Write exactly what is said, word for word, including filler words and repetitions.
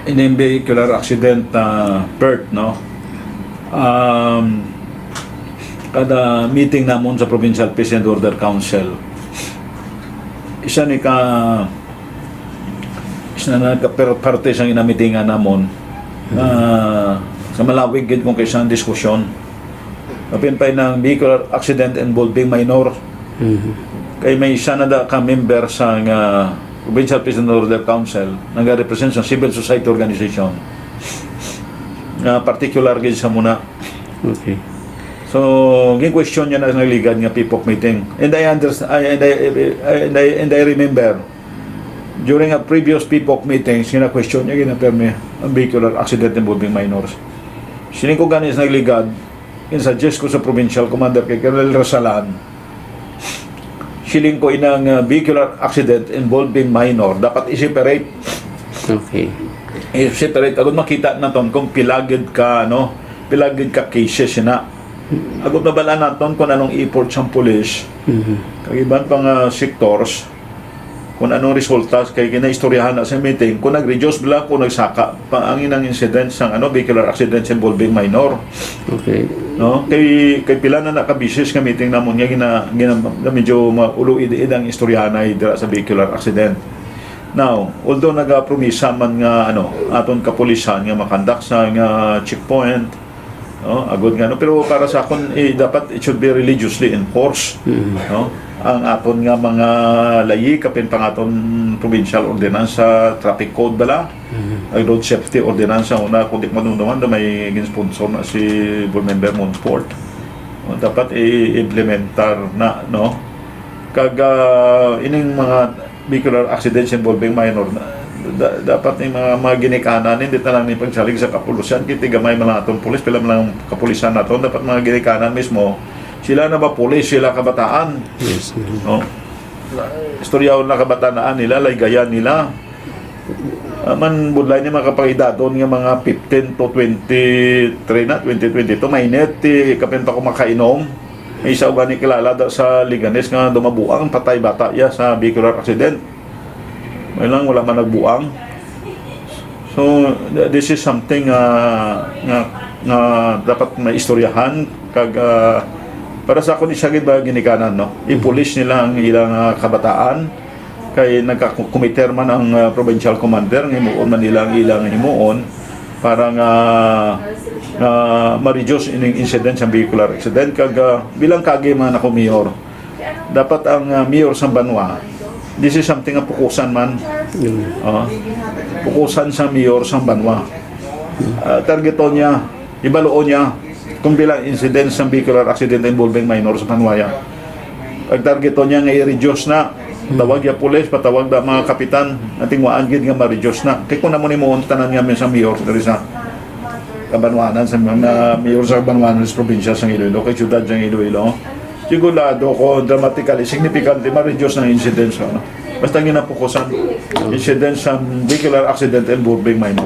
Ining vehicular accident, ah, Bert, no? Um, kada meeting namon sa Provincial Peace and Order Council, isa ni ka, isa na ka per-, parte sa ginamitingan namon na sa malawig gid kung kaisa ang diskusyon. Apin pa ng vehicular accident involving minor. Mhm. Kay may isa na da ka member sa nga Provincial Peace and Order Council, nagarepresent sa civil society organization, nga particular gid sa muna. Okay. So, gin-question niya na nagligad nga PPOC meeting. And I understand, I, and I, I, and I, and I remember, during a previous PPOC meeting, sina-question niya gina-permi ang vehicular accident involving minors. Siling ko gani sa nagligad, in-suggest ko sa provincial commander kay Colonel Rasalan, siling ko inang, uh, vehicular accident involving minor, dapat i-separate. Okay. I-separate. Agud makita naton kung pila gid ka, ano, pila gid ka cases na. Agud mabal-an naton kung anong effort sang pulis. Mhm. Kag iban pang, uh, sectors, kung anong resulta kay ginaistoryahan na sa meeting, kung nag-reduce bala, kung nagsaka pa ang inang incidents sang, ano, vehicular accidents involving minor. Okay. No? Kay, kay pila na nakabisis nga meeting namon nga gina-, gina-, nga medyo maulo-id-id ang istoryahanay dira sa vehicular accident. Now, although nagapromisa man nga, ano, aton kapulisan nga makandak sa nga checkpoint, no? Agud nga, no? Pero para sa akon, eh, dapat it should be religiously enforced, Mm. no? Ang aton nga mga layi, kapin pang aton provincial ordinance sa traffic code bala, Mm. ang road safety ordinance ang una, kung di ko manunungan, na may gin-sponsor na si Board Member Montfort. No, dapat i-implementar na, no? Kag, ah, ining mga vehicular accidents involving minor, na, da-, dapat ni mga, mga ginikanan, hindi na lang ni pagsalig sa kapulisan, kay tigamay man lang atong pulis, pila man lang kapulisan naton, dapat mga ginikanan mismo, sila na ba pulis, sila kabataan? Yes, mm. No? Istorya na kabataan nila, laygayan nila. Ah, man budlay ni mga kapangidadon nga mga fifteen to twenty-three na, twenty twenty-two, mainit, ti kapin pa ko makainom. May isa gani kilala da sa Leganes nga dumabuang, patay bata iya sa vehicular accident. May lang, wala man nagbuang. So, th-, this is something, ah, nga, nga dapat maistoryahan. Kag, ah, para sa akon, isa gid ba ginikanan, no? Ipulis nila ang ilang, ah, kabataan. Kay nagkakomiter man ang, ah, provincial commander, nga himuon man nila ang ilang himuon para nga, nga ma-reduce ining incident sa vehicular accident. Kag, ah, bilang kaagi man ako mayor, dapat ang, ah, mayor sa banwa, this is something nga pukusan man. Mm. Ah, pukusan sa mayor sa banwa. Ah, targeton niya, ibaluon niya kung bilang incidents sang vehicular accident involving minors sa banwa ya. Pag-targeton niya nga i-reduce na, tawag ya pulis, patawag na mga kapitan, natingwaan gid nga ma-reduce na. Kay kung namo ni mo tanan nga sa mayor diri sa kabanwanan, sa mga mayor sa kabanwanan sa probinsya sa Iloilo, kay siyudad sa Iloilo, sigurado ko dramatically, significantly ma-reduce ang incidents, ano. Basta ginapukusan, incidents sa vehicular accident involving minors.